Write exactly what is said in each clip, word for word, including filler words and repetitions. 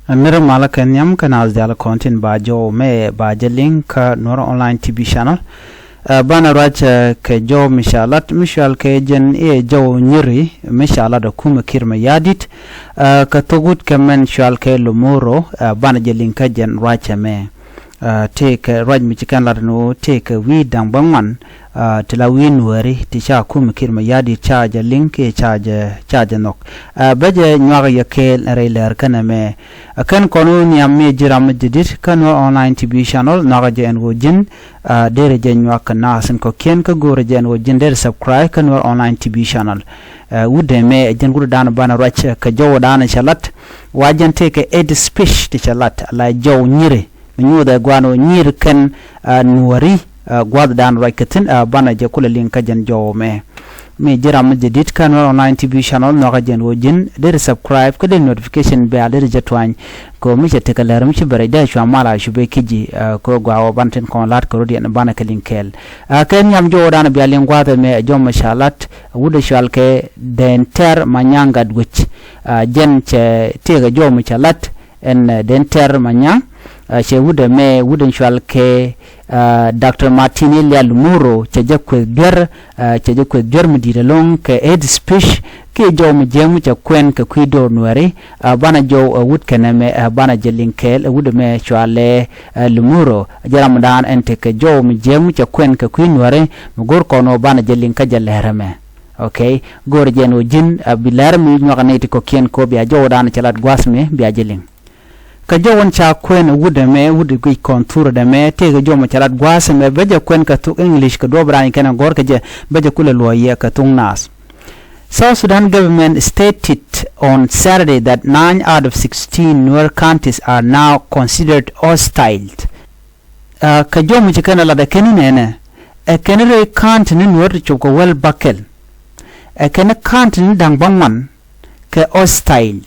Nir malä kɛ nhiam kä naath diaal kɔn tin ba jɔw mɛ ba jɛ liŋ kä Nuɔr Online T V Channel. Ɛ, banɛ ruac, ɛ, kɛ jɔw mi ca lat mi cual kɛ jɛn i̱ jɔw nyiri mi ca lat ɛ kumɛ Kiir Mayardit. Ɛ, kɛ thok wut kɛ mɛn cual kɛ Lumuro, ɛ, banɛ jɛ liŋ kä jɛn ruac ɛmɛ. Ɛ, tëëkɛ ruac mi ci kɛn lat ni ɣöö tëëkɛ wi̱i̱ da̱ŋ bäŋuan, ɛ, ti la wi̱i̱ Nuääri ti ca kumɛ Kiir Mayardit ca jɛ liŋ kiɛ ca jɛ, ca jɛ nhɔk. Ɛ, bä jɛ nyuak yɛ kɛɛl rɛy läär känɛ mɛ. Ɛ, kɛn kɔn wä nhiam mi ji̱ ram mi jɛ di̱t kä Nuɔr Online T V Channel, nhɔakä jɛ ɛn ɣöö ji̱n, ɛ, derɛ jɛ nyuak kɛ naath in kɔ̱kiɛn kä go̱o̱rɛ jɛ ɛn ɣöö ji̱n derɛ subscribe kä Nuɔr Online T V Channel. Ɛ, wut ɛmɛ ɛ jɛn wut dan banɛ ruac kɛ jɔw dan cɛ lat. Wa jɛn tëëkɛ hate speech ti cɛ lat, la jɔw nyiri. Mi nyuuth ɛ gua̱a̱n ɣöö nyir kɛn, ɛ, Nuääri, ɛ, gua̱a̱th dan ruac kɛ thi̱n, ɛ, banɛ jɛ kulɛ liŋ kä jɛn jɔw mɛ. Mi ji̱ ram mi jɛ di̱t kä Nuɔr Online T V Channel, nhɔakä jɛ ɛn ɣöö ji̱n derɛ subscribe kä derɛ notification bell derɛ jɛ tuany. Kɛ ɣöö mi cɛ tekɛ läär mi ci bɛ rɛc dee cua mal a cu ben kä ji̱, ɛ, kɛ ɣöö gɔaa ɣöö banɛ tin kɔn la̱t kɛ rɔ̱diɛn banɛ kɛ liŋ kɛɛl. Ɛ, kɛ nhiam jɔw dan bia liŋ gua̱a̱th ɛmɛ ɛ jɔw mi ca lat, ɛ, wut ɛ cual kɛ Dɛn Tɛr Manyaŋ Gatwec. Ɛ, jɛn cɛ tëëkɛ jɔw mi ca lat, ɛn, ɛ, Dɛn Tɛr Manyaŋ, ɛ, cɛ wut ɛmɛ, wut ɛn cual kɛ, ɛ, Doctor Martin Elia Lumuro, cɛ jɛ kueth duer, ɛ, cɛ jɛ kueth duer mi di̱i̱t ɛlɔ̱ŋ kɛ hate speech kiɛ jɔw mi jiäk mi cɛ kuɛn kɛ kui̱ do̱r Nuääri, ɛ, banɛ jɔw, ɛ, wut kɛnɛ mɛ, ɛ, banɛ jɛ liŋ kɛɛl, ɛ, wut ɛmɛ cual ɛ, ɛ, Lumuro, ɛ, jɛ ram dan ɛn tekɛ jɔw mi jiäk mi cɛ kuɛn kɛ kui̱ Nuääri, mi go̱r kɔn ɣöö banɛ jɛ liŋ kä jɛ läär ɛmɛ. Okay, go̱o̱rɛ jɛ ɛn ɣöö ji̱n, ɛ, bi läär mi nyuak nɛy ti kɔ̱kiɛn kɛ ɣöö bia jɔw dan cɛ lat gua̱a̱th mi bia jɛ liŋ. Kä jɔw in ca kuɛn wut ɛmɛ, wut in guic kɔn thurɛ dɛmɛ, tëëkɛ jɔw mi ca lat gua̱a̱th ɛmɛ, bä jɛ kuɛn kɛ thok English kɛ duɔ̱ɔ̱p raan kɛn ɛ gɔ̱r kɛ jɛ, bä jɛ kulɛ luɔ̱c yɛ kɛ thok naath. South Sudan government stated on Saturday that nine out of sixteen Nuer counties are now considered hostile. Ɛ, kɛ jɔw mi ci kɛn ɛ lat ɛ kɛn i̱ nɛnɛ, ɛ kɛn rɛy county ni Nuer ti cop kɛ wäl bäkɛl. Ɛ kɛn county ni da̱ŋ bäŋuan kɛ hostile.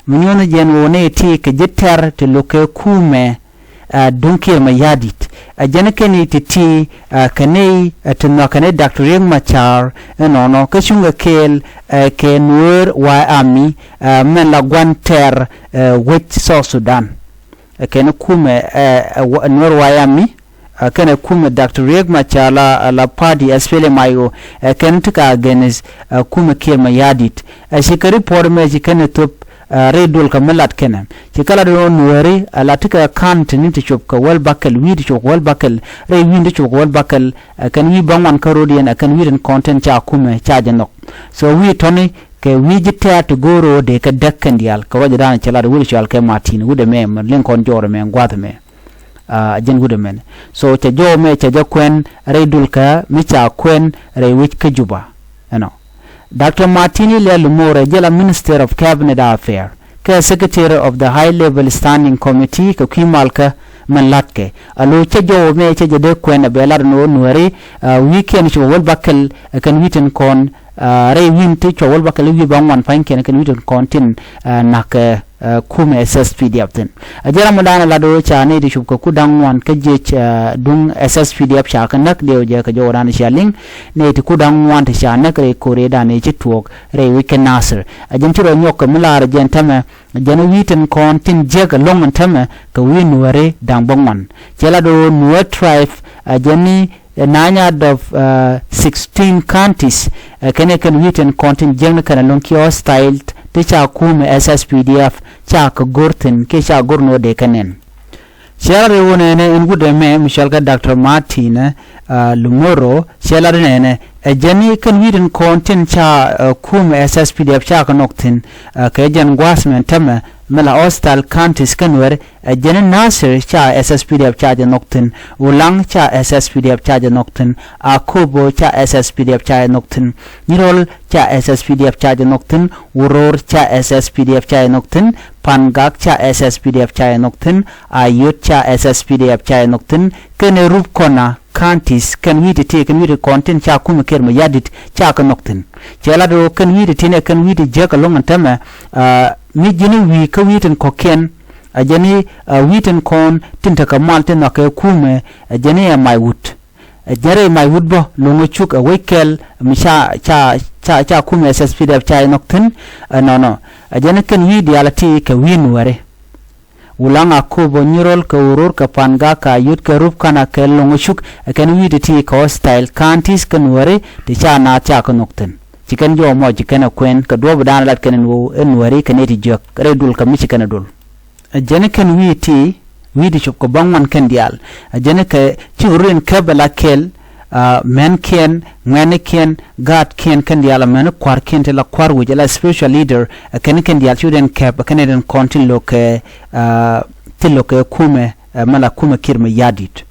Mi nyuɔ̱n jɛn ɣöö nɛy ti kɛ ji̱ tɛr ti lo̱k kɛ kumɛ, ɛ, duŋ Kiir Mayardit. Ɛ jɛn kɛn i̱ ti ti, ɛ, kɛ nɛy, ɛ, ti nhɔak kɛ nɛy Doctor Riek Machar, ɛ, ɛnɔnɔ. Kä cuŋkɛ kɛɛl, ɛ, kɛ Nuer White Army, ɛ, mɛn la gua̱n tɛr, ɛ, wec South Sudan. Ɛ kɛn kumɛ, ɛ, ɛ, wa-, Nuer White Army, ɛ, kɛnɛ kumɛ Doctor Riek Machar la, la party S P L M I O, ɛ, kɛn ti ka against, ɛ, kumɛ Kiir Mayardit. Ɛ, ci kɛ report mɛ ci kɛn ɛ thop, ɛ, rɛy duɔl kɛ mi lat kɛnɛ. Ci kɛ lat ɣöö Nuääri, ɛ, la ti kɛ county ni ti cop kɛ wäl bäkɛl, wi̱i̱ ti cop kɛ wäl bäkɛl, rɛy wi̱i̱ ti cop kɛ wäl bäkɛl, ɛ, kɛn wi̱i̱ bäŋuan kä rɔ̱diɛn, ɛ, kɛn wi̱i̱ tin kɔn tin ca kumɛ ca jɛ nhɔk. So wi̱i̱ tɔ̱ni kɛ wi̱i̱ ji̱ tɛ̈r ti go̱o̱r ɣöö dee kɛ däk kɛn diaal, kɛ ruac dan cɛ lat wut cual kɛ Martin, wut ɛmɛ, mɛ liŋ kɔn jɔɔr ɛmɛ, gua̱a̱th ɛmɛ. Ɛ, jɛn wut ɛmɛn. So cɛ jɔw mɛ cɛ jɛ kuɛn rɛy duɔl kɛ mi ca kuɛn rɛy wec kä Juba. Ɛnɔ. Doctor Martin Elia Lumuro ɛ jɛ la Minister of Cabinet Affair, kɛ Secretary of the High Level Standing Committee kɛ kui̱ malkä mɛn la̱tkɛ. A lo̱c cɛ jɔw mɛ cɛ jɛ dee kuɛn ɛ bɛ lat ɛn ɣöö Nuääri, ɛ, wi̱i̱kiɛn cop kɛ wäl bäkɛl, ɛ, kɛn wi̱i̱ tin kɔn, ɛ, rɛy wi̱i̱ ti cop kɛ wäl bäkɛl wi̱i̱ bäŋuan pa̱nykiɛn kɛn wi̱i̱ tin kɔn tin, ɛ, na̱k, ɛ, ɛ, kumɛ S S P D F thi̱n. Ɛ jɛ ram dan ɛ lat ɣöö ca nɛy ti cop kɛ ku da̱ŋ ŋuan kä jiɛc, ɛ, duŋ S S P D F ca kɛ näk, dee wä jɛ kɛ jɔw dan cia liŋ. Nɛy ti ku da̱ŋ ŋuan ti ca näk rɛy ko̱r ëëdan ëë ci tuɔɔk rɛy wec kä Nasir. Ɛ jɛn ci rɔ nyɔk kɛ mi laar ɛ jɛn täämɛ, ɛ jɛn wi̱i̱ tin kɔn tin jiäk ɛlɔ̱ŋ ɛn täämɛ kɛ wi̱i̱ Nuääri da̱ŋ bäŋuan. Cɛ lat ɣöö Nuer tribe, ɛ jɛn ni, ɛ, nine out of, ɛ, sixteen counties, ɛ, kɛn ɛ kɛn wi̱i̱ tin kɔn tin jiäk ni kɛn ɛlɔ̱ŋ kiɛ hostile ti ca kumɛ S S P D F ca kɛ go̱r thi̱n kiɛ ca go̱r ni ɣöö dee kɛ nɛn. Cɛ lat ɣöö nɛnɛ ɛn wut ɛmɛ mi cɔal kɛ Doctor Martin, ɛ, Lumuro, cɛ lat nɛnɛ, ɛ jɛn ni kɛn wi̱i̱ tin kɔn tin ca, ɛ, kumɛ S S P D F ca kɛ nhɔk thi̱n, ɛ, kɛ jɛn gua̱a̱th mɛn täämɛ, mi la hostile counties kä Nuɛr, ɛ jɛn ni Nasir ca S S P D F ca jɛ nhɔk thi̱n, Ulaŋ ca S S P D F ca jɛ nhɔk thi̱n, Akobo ca S S P D F ca jɛ nhɔk thi̱n, Nyirol ca S S P D F ca jɛ nhɔk thi̱n, Uror ca S S P D F ca jɛ nhɔk thi̱n, Pangak ca S S P D F ca jɛ nhɔk thi̱n, Ayod ca S S P D F ca jɛ nhɔk thi̱n, kɛnɛ Rubkona counties, kɛn wi̱i̱ ti̱ti̱, kɛn wi̱i̱ ti kɔn tin ca kumɛ Kiir Mayardit ca kɛ nhɔk thi̱n. Cɛ lat ɣöö kɛn wi̱i̱ ti̱ti̱ ni kɛn wi̱i̱ ti jiäk ɛlɔ̱ŋ ɛn täämɛ, ɛ, mi ji̱n i̱ wi̱i̱ kä wi̱i̱ tin kɔ̱kiɛn, ɛ jɛn ni, ɛ, wi̱i̱ tin kɔn tin tekɛ mal tin nhɔakɛ kumɛ, ɛ jɛn ni ɛ Maiwut. Ɛ jɛn rɛy Maiwut bä, Loŋäcuk, ɛ wec kɛl mi ca, ca, ca, ca kumɛ S S P D F ca jɛ nhɔk thi̱n, ɛ, ɛnɔnɔ. Ɛ jɛn ni kɛn wi̱i̱ diaal ɛ ti kɛ wi̱i̱ Nuɛri. Wulaŋ, Akobo, Nyirol kɛ Uror kɛ Pangak, Ayod kɛ Rubkana kɛ Loŋcuk, ɛ kɛn wi̱i̱ ti ti kɛ hostile counties kä Nuääri ti ca naath ca kɛ nhɔk thi̱n. Ci kɛn jɔw mɔ ci kɛn ɛ kuɛn kɛ duɔ̱ɔ̱p dan lat kɛn ɛn ɣöö ɛ Nuääri kɛ nɛy ti jiäk rɛy duël kä mi ci kɛn ɛ dol. Ɛ jɛn kɛn wi̱i̱ ti, wi̱i̱ ti cop kɛ bäŋuan kɛn diaal. Ɛ jɛn kɛ ci ɣöö rin kɛp ɛ la kɛl, ah, mɛnkiɛn, ŋuɛnikiɛn, gaatkiɛn kɛn diaal, amäni kua̱rkiɛn ti la kua̱r wi̱c ala spiritual leader, ɛ kɛn kɛn diaal ci wä den kɛp, ɛ kɛn den kɔn tin lo̱k kɛ, ah, tin lo̱k kɛ kumɛ, ɛ mɛ la kumɛ Kiir Mayardit.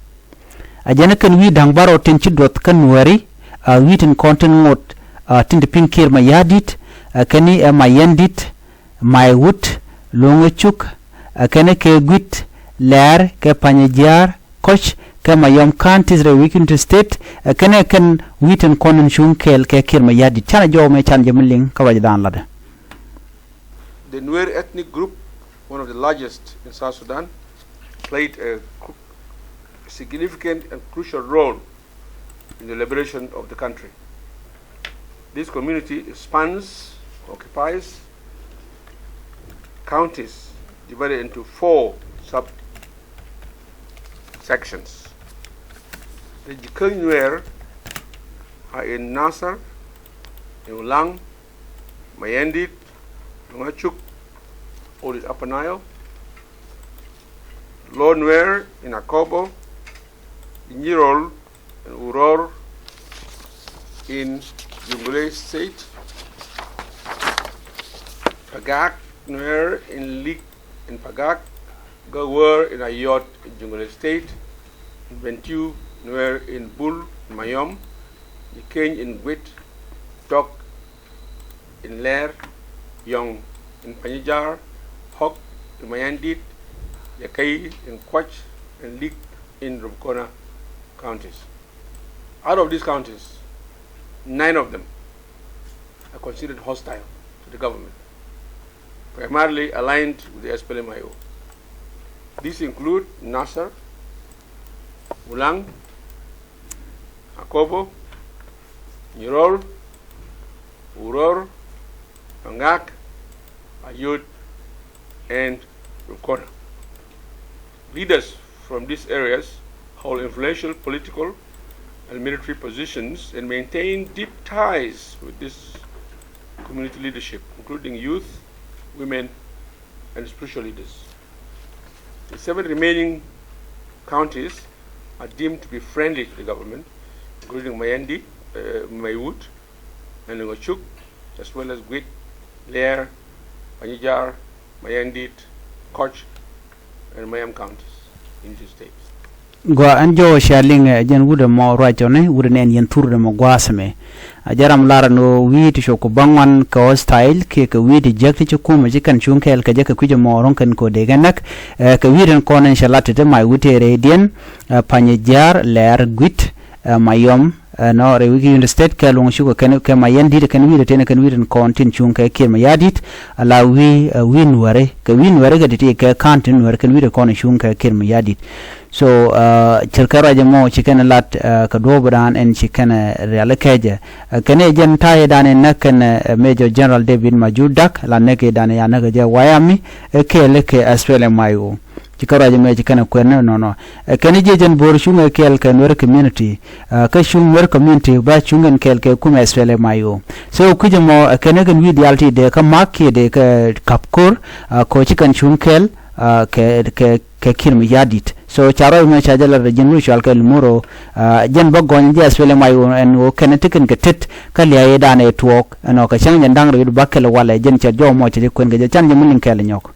Ɛ jɛn kɛn wi̱i̱ da̱ŋ bärɔw tin ci duɔth kä Nuääri, ah, wi̱i̱ tin kɔn tin ŋot, ah, tin ti pi̱ŋ Kiir Mayardit, ɛ kɛn ni ɛ Mayɛndit, Maiwut, Loŋcuk, ɛ kɛn kɛ Guit, Lɛɛr, kɛ Panyijiar, Kɔc, kɛ Mayɔm counties rɛy wi̱i̱ Unity State, ɛ kɛn kɛn wi̱i̱ tin kɔn in cuŋ kɛɛl kɛ Kiir Mayardit. Canɛ jɔw mɛ can jɛ mi liŋ kä ruacdan latdɛ. The Nuer ethnic group, one of the largest in South Sudan, played a cru- significant and crucial role in the liberation of the country. This community spans, occupies counties divided into four sub-sections. The Jikäny Nuer are in Nasser, in Ulang, Mayendit, Loŋchuk, all is Upper Nile, Lor Nuer in Akobo, Nyirol and Uror in Jonglei State, Pagak Nuer in Lik in Pagak, Gawar in Ayod in Jonglei State, Bentiu Nuer in Bul in Mayom, Jikeny in Gwit, Tok in Lɛɛr, Yɔŋ in Panyijar, Hɔk in Mayandit, Yakai in Kuac, and Lik in Rubkona counties. Out of these counties, nine of them are considered hostile to the government, primarily aligned with the S P L M I O. These include Nasser, Ulang, Akobo, Nyirol, Uror, Pangak, Ayod, and Rukona. Leaders from these areas hold influential political and military positions and maintain deep ties with this community leadership, including youth, women, and spiritual leaders. The seven remaining counties are deemed to be friendly to the government, including Mayandi, uh, Maiwut, and Ngachuk, as well as Gwit, Leer, Panyijar, Mayandit, Koch, and Mayam counties in the state. Gua ɛn jɔw cia liŋ ɛ jɛn wut ɛmɔ ruac cɔni wut ɛnɛn yɛn thur ɛmɔ gua̱a̱th ɛmɛ. A jɛ ram lar ɛn ɣöö wi̱i̱ ti cop ku bäŋuan kɛ hostile kiɛ kɛ wi̱i̱ ti jiäk ti ci kumɛ ci kɛn cuŋ kɛɛl kɛ jɛ kɛ kui̱c ɛmɔ ro̱ŋ kɛn kɛ dee kɛ näk. Ɛ kɛ wi̱i̱ tin kɔn ɛn cɛ lat ti ti mac wut tëë rɛydiɛn, ɛ Panyijiar, Lɛɛr, Gwit, ɛ Mayɔm, ɛ nɔ rɛy wi̱i̱ Unity State kɛ Loŋcuk kɛn kɛ Mayandit kɛn wi̱i̱ ti tin kɛn wi̱i̱ tin kɔn tin cuŋ kɛ Kiir Mayardit. Ala wi̱i̱, ɛ wi̱i̱ Nuääri kɛ wi̱i̱ Nuääri kɛ ti ti kɛ county Nuääri kɛn wi̱i̱ ti kɔn cuŋ kɛ Kiir Mayardit. So, uh, cir kɛ ruac ɛmɔ ci kɛn lat, uh, kɛ duɔ̱ɔ̱p dan ɛn ci kɛn, uh, rial kɛcɛ. Uh, kɛn ɛ jɛn ta̱yɛ dan ɛn nä kɛn, uh, Major General David Majur Dak la näk ɛ dan ɛ ya näk ɛ jɛ Wayami ɛ kɛɛl kɛ S P L M I O. Ci kɛ ruac ɛmɛ ci kɛn ɛ kuɛn nɔnɔ. Uh, kɛn ɛ jiɛ jɛn bo̱o̱r cuŋ ɛ kɛɛl kɛ Nuer community. Uh, kä cuŋ Nuer community ba cuŋ kɛn kɛɛl kɛ kumɛ S P L M I O. So kui̱c ɛmɔ, uh, kɛn ɛ kɛn wi̱i̱ diaal ti dee kä mak kiɛ dee kä kap ko̱r, uh, kɔ ci kɛn cuŋ kɛɛl, uh, kɛ, kɛ kɛ Kiir Mayardit. So ca ruac mɛ ca jɛ lat rɛ ji̱n wä cual kɛ Lumuro, uh, jɛn bä gɔny jɛ S P L M I O ɛn ɣöö kɛn ti kɛn kɛ tet kä lia̱a̱ dan ɛ tuɔɔk ɛn ɣöö kɛ cäŋ jɛn da̱ŋ rɛy bä kɛl walɛ jɛn cɛ jɔw mɔ cɛ jɛ kuɛn kɛ jɛ can jɛ mi liŋ kɛɛl nyɔk.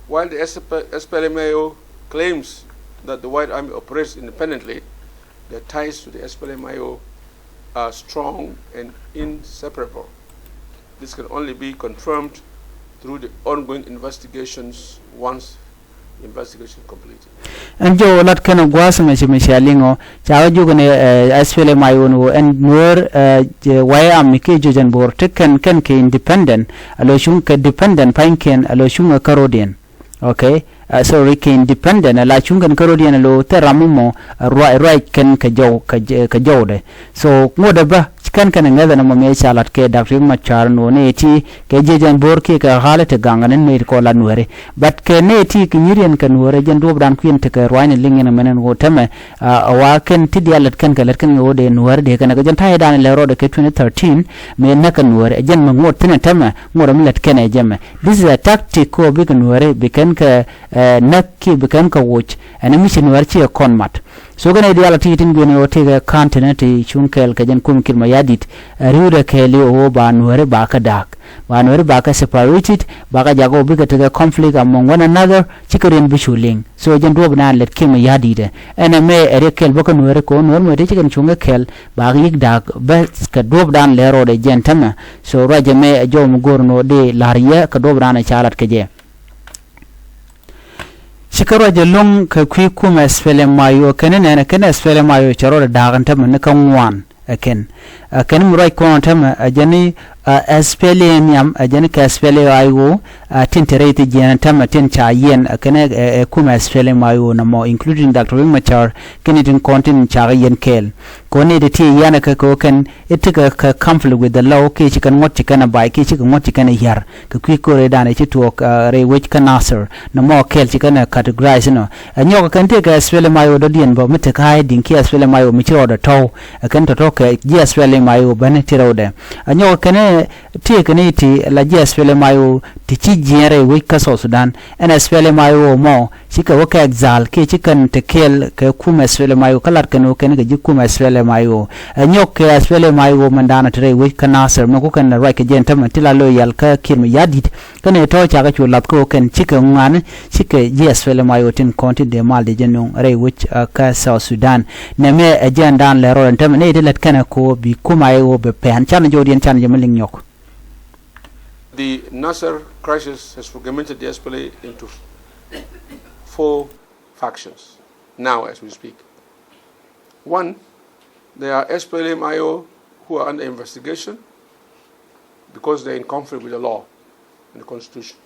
While the S P, S P L M I O claims that the White Army operates independently, their ties to the S P L M I O are strong and inseparable. This can only be confirmed through the ongoing investigations once the investigation completed. Ɛn jɔw lat kɛn ɛ gua̱a̱th mɛ ci mi cia liŋɔ ca kɛ jukɛ ni, eh, S P L M I O ni wä ɛn Nuer, eh, jɛ Wayami kiɛ juɔc ɛn bo̱o̱r ti kɛn kɛn kɛ independent, a lo cuŋ kɛ dependent pa̱nykiɛn a lo cuŋ kɛ kärodiɛn. Okay. Uh, sorry, kɛ independent, ala cuŋ kɛn kärodiɛn alo thil ram mɔ, uh, ruac, ruac kɛn kɛ jɔw, kɛ jɛ-, kɛ jɔwdɛ. So ŋuɔ̱t ɛ bä Kɛn kɛn ŋäthɛ nɔmɔ mëë ca lat kɛ Dak Riek Machar nuɔ̱ɔ̱r nɛy ti kɛ jiɛc ɛn bo̱o̱r kiɛ kɛ ɣa̱lä ti gaŋ ni nɛy ti kɔn la nuääri. But kɛ nɛy ti kɛ nyiriɛn kɛ nuääri jɛn duɔ̱ɔ̱pdan kui̱n tekɛ ruaacni liŋ in mɛn ɛn ɣöö tämɛ, a, a wa kɛn ti diaal lät kɛn kɛ lät kɛn kɛ ɣöö dee nuääri dee kɛn kɛ jɛn ta̱ydan lɛ rɔɔdɛ kɛ twenty thirteen mëë näk kɛ nuääri. Ɛ jɛn mɛ ŋuɔ̱t thi̱n ɛ tämɛ ŋuɔ̱t ɛm lät kɛn ɛ jɛmɛ. This is a tactic kɛ ɣöö bikɛ nuääri bi kɛn kɛ, ɛ, näk kiɛ bi kɛn kɛ woc. Ɛn mi ci nuääri ci ɛ kɔn mat. So kɛn ɛ diaal a ti tin gui̱n ɣöö tëëkɛ ka̱n tënɛ ti cuŋ kɛɛl kɛ jɛn kum Kiir Mayardit, ɛ, ri̱wdɛ kɛɛl i̱ ɣöö ba nuääri ba kɛ da̱a̱k. Ba nuääri ba kɛ separated, ba kɛ jakä ɣöö bikɛ tekɛ conflict among one another, cikɛ riɛn bi cu liŋ. So jɛn duɔ̱ɔ̱pdan lät Kiir Mayardit ɛ. Ɛn ɛmɛ ɛ riɛk kɛɛl bä kä nuääri kɛ ɣöö nuääri mɔ ti cikɛn cuŋ kɛ kɛɛl, ba kɛ yi̱k da̱a̱k bä kɛ duɔ̱ɔ̱pdan lɛ rɔɔdɛ jɛn tämɛ. So ruacɛ mɛ ɛ jɔw mi go̱o̱r ni ɣöö dee la̱r yɛ kɛ duɔ̱ɔ̱pdan ɛ ca lat kɛ jɛ. Ci kɛ ruac ɛlɔ̱ŋ kɛ kui̱ kum SPLM-IO kɛn nɛnɛ kɛn SPLM-IO cɛ rɔɔdɛ da̱a̱k ɛn tämɛ ni kä ŋuan ɛ kɛn. Ɛ kɛn mi ruac kɔn tämɛ ɛ jɛn i̱, ɛ, SPLA nhiam ɛ jɛn kɛ SPLA-IO, ɛ, tin te rɛy thi jiɛn tämɛ tin ca yiɛn ɛ kɛn ɛ, ɛ, ɛ kum SPLM-IO nɔmɔ, including Doctor Riek Machar kɛn i̱ tin kɔn tin ca kɛ yiɛn kɛɛl. Kɔn i̱ ti ti yiɛn ɛ kɛ kɛ kɛn i̱ ti kɛ, kɛ conflict with the law kiɛ ci kɛn ŋuɔ̱t ci kɛn ɛ bay kiɛ ci kɛ ŋuɔ̱t ci kɛn ɛ yär. Kɛ kui̱ ko̱r ëëdan ëë ci tuɔɔk, ah, rɛy wec kä Nasir. Nɔmɔ kɛl ci kɛn ɛ categorize inɔ. Ɛ nyɔk kɛn tëëkɛ SPLM-IO dɔ̱diɛn bä mi te kä hiding kiɛ SPLM-IO mi ci rɔɔdɛ tɔ̱w. Ɛ kɛn tɔ̱tɔ̱ kɛ ji̱ SPLM-IO bäni ti rɛwdɛ. Ɛ nyɔk kɛn tëëkɛ ni ti la ji̱ SPLM-IO ti ci jiɛɛn rɛy wec kä South Sudan. Ɛn SPLM-IO mɔ cikɛ wä kɛ exile kiɛ ci kɛn te kɛɛl kɛ kum SPLM-IO kä lat kɛn wä kɛn kɛ ji̱ kum SPLM-IO. Ɛ nyɔk kɛ SPLM-IO mɛn daanɔ te rɛy wec kä Nasir mɛ ku kɛn ruac kɛ jɛn tämɛ ti la loyal kä Kiir Mayardit. Kɛn ɛ tɔ̱ cakɛ cu lath kä wä kɛn cikɛ ŋuani cikɛ ji̱ SPLM-IO tin kɔn tin dee mal dee jɛ nuŋ rɛy wec, ɛ, kä South Sudan. Nɛmɛ ɛ jɛn daan lɛ rɔɔdɛ tämɛ nɛy ti lät kɛnɛ ko bi kum IO bɛ pɛn canɛ jɔwdiɛn canɛ jɛ mi liŋ nyɔk. The Nasser crisis has fragmented the SPLA into four factions now as we speak. One, there are SPLM-IO who are under investigation because they're in conflict with the law and the constitution.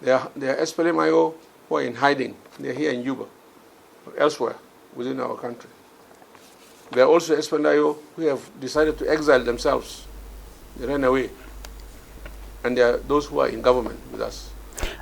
There are, there are SPLM-IO who are in hiding. They're here in Juba or elsewhere within our country. There are also SPLM-IO who have decided to exile themselves. They ran away. And there are those who are in government with us.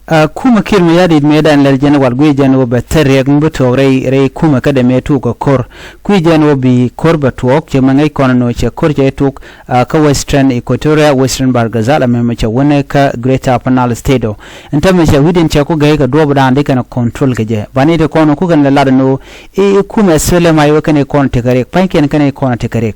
Ɛ, kumɛ Kiir Mayardit mëëdan lɛr jɛn wal guic jɛn wä bɛ thɛr riɛk mi bi tuɔɔk rɛy, rɛy kumɛ kä dee mëë tuuk kɛ ko̱r. Kui̱ jɛn wä bi ko̱r bɛ tuɔɔk cɛ mɛ ŋäc kɔn nɔ cɛ ko̱r cɛ tuuk, ɛ, kä Western Equatoria, Western Bahr el Ghazal, amɛ mɛ cɛ wänɛ kä Greater Upper Nile State ɔ. Ɛn tämɛ cɛ wi̱diɛn cɛ ku gɛy kɛ duɔɔpdan di kɛn control kɛ jɛ. Bani ti kɔn ku kɛn lɛ lat nɔ i̱, i̱ kumɛ SPLM-IO kɛn i̱ kɔn tekɛ riɛk. Pa̱nykiɛn kɛn i̱ kɔn tekɛ riɛk.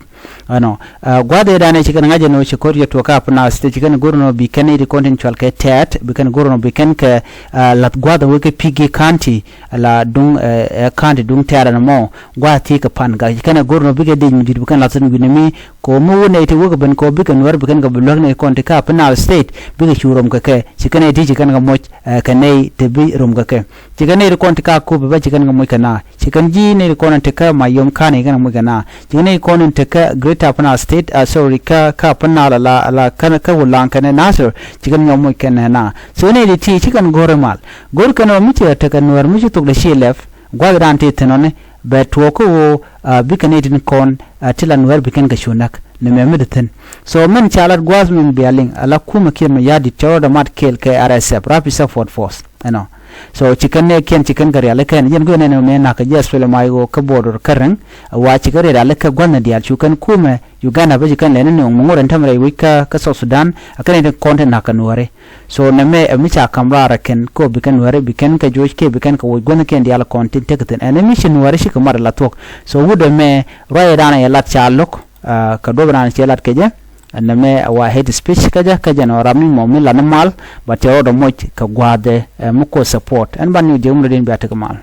Ɛnɔ, ɛ, gua̱th ëëdan ɛ ci kɛn ŋa̱c ɛn ɣöö ci ko̱r yɛ tuɔɔk kä Upper Nile State ci kɛn go̱r ɛn ɣöö bi kɛn i̱ ti kɔn tin cual kɛ tɛɛt, bi kɛn go̱r ɛn ɣöö bi kɛn kɛ, ɛ, lath gua̱th ɛ wec kä Piggy County, ɛ, la duŋ, ɛ, ɛ, county duŋ tɛɛt ɛn ɛmɔ, gua̱th ti kɛ pan gak ci kɛn ɛ go̱r ɛn ɣöö bikɛ dec mi di̱t bi kɛn lath thi̱n wi̱n ɛmi, kɛ ɣöö mi wun nɛy ti wek ɛ ben kɛ ɣöö bikɛ nuäär bi kɛn kɛ bi luäk nɛy kɔn ti kä Upper Nile State, bikɛ cu rom kɛ kɛ, ci kɛn ɛ ti ci kɛn kɛ moc, ɛ, kɛ nɛy ti bi rom kɛ kɛ. Ci kɛn nɛy ti kɔn ti kä Akobo bä ci kɛn kɛ moc kɛ na. Ci kɛn ji̱ nɛy ti kɔn in te kä Mayom County kɛn moc kɛ na. Ci kɛn nɛy ti kɔn in te kä Greater Upper Nile State, ah, sorry, kä, kä Upper Nile ala, ala kä, kä Ulaŋ kɛnɛ Nasir, ci kɛn nyɔk moc kɛn na. So nɛy ti ti ci kɛn go̱r imal. Go̱r kɛn ɔ mi ci tekɛ nuäär mi ci thok dee ci lɛp. Gua̱thdan ti thi̱n ɔni bɛ tuɔɔk kä ɣöö, ah, bikɛ nɛy tin kɔn, ah, ti la nuäär bi kɛn kɛ cu näk. Ni mɛ mi di thi̱n. So mɛn ca lat gua̱th min bia liŋ ala kumɛ Kiir Mayardit cɛ rɔɔdɛ mat kɛɛl kɛ R S F, Rapid Support Force. Ɛnɔ. So ci kɛn nɛ kiɛn ci kɛn kɛ rialikä ɛn yɛn guiɛ nɛn mɛ nak kɛ ji̱ SPLM-IO kä border kä Rɛŋ. Wa ci kɛ rialikä gua̱n ni diaal cu kɛn kumɛ Uganda bä ci kɛn lɛn ni nööŋ mi ŋot ɛn tämɛ rɛy wec kä, kä South Sudan, a kɛn in kɔn ti nak kɛ nuääri. So nɛ mɛ ɛ mi ca ka̱m raar ɛ kɛn kɛ ɔ bi kɛn nuääri bi kɛn kɛ juɔc kiɛ bi kɛn kɛ woc gua̱n ni kɛn diaal kɔn tin tek thi̱n. Ɛn ɛ mi ci nuääri ci kɛ mat ɛ la thuɔ̱k. So wut ɛ mɛ ruac ɛ daanɛ yɛ lat ca lo̱k, ah, kɛ duɔ̱p ɛ daanɛ cɛ lat kɛ jɛ. Ɛn nɛ mɛ ɛ wa hate speech kä jɛ, kä jɛ nɔ ram ni mɔ mi lat ni mal, ba tɛ rɔɔdɛ moc kɛ gua̱a̱th ɛ, ɛ mi kuɔ support. Ɛn ban ni jɛ wumɛ dee in bia tek mal.